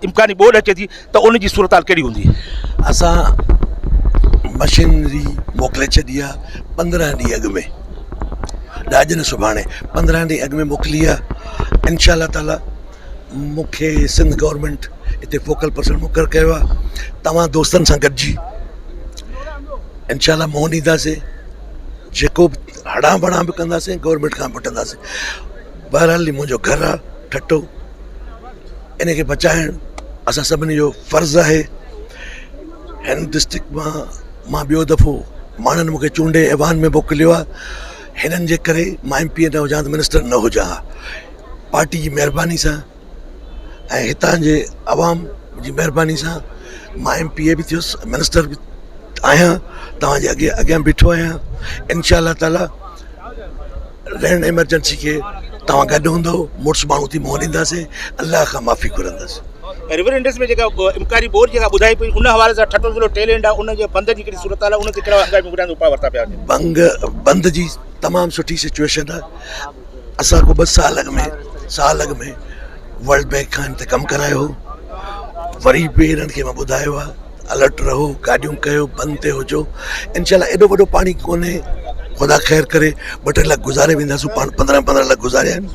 امڪاني ٻوڏ اچي ٿي ته ان جي صورتحال ڪهڙي هوندي؟ اسان مشينري موڪلي ڇڏي آ 15 ڏينهن اڳ ۾ نه اڄ نه سڀاڻي 15 ڏينهن اڳ ۾ موڪلي آ انشاء الله تعالي مون کي سنڌ گورنمينٽ هتي فوڪل پرسن مقرر ڪيو آ توهان دوستن سان گڏجي انشاء الله منهن ڏينداسين جيڪو به هڙان وڙان به ڪنداسين گورنمينٽ کان به وٺنداسين بهرحال هي منهنجو گهر آ ٺٽو ان کي بچائڻ اسان سڀني جو فرض آهي هن ڊسٽرڪٽ مان مان ٻيو دفعو ماڻهن مونکي چونڊي ايوان ۾ موڪليو آهي هنن جي ڪري مان ايم پي اي نه هجان ته منسٽر نه هجان ها پارٽي جي مهرباني سان ۽ هتان جي عوام جي مهرباني سان مان ايم پي اي به ٿيس منسٽر به آهيان توهان جي اڳي اڳيان بيٺو آهيان انشاء الله تعالي رينڊ ايمرجنسي کي توهان گڏ هوندو مڙس ماڻهو ٿي منهن ڏينداسين الله کان معافي گهرندس. ريور انڊس ۾ جيڪا امڪاني ٻوڏ جيڪا ٻڌائي پئي ان حوالي سان ٺٽو ضلعو ٽيل اينڊ آهي ان جي بند جي ڪهڙي صورتحال آهي ان تي ڪهڙا هنگامي بنياد اپاء ورتا پيا وڃن. بنگ بند جي تمام سٺي سچوئيشن آهي اسان ڪو ٻه سال اڳ ۾ سال اڳ ۾ ورلڊ بينڪ کان هن تي ڪم ڪرايو هو وري به هنن کي مان ٻڌايو آهي الرٽ رهو گاڏيون ڪيو بند تي هجو انشاء الله ايڏو وڏو پاڻي ڪونهي خدا خير ڪري ٻه ٽي لک گذاري وينداسون پاڻ 15 15 لک گذاريا آهن.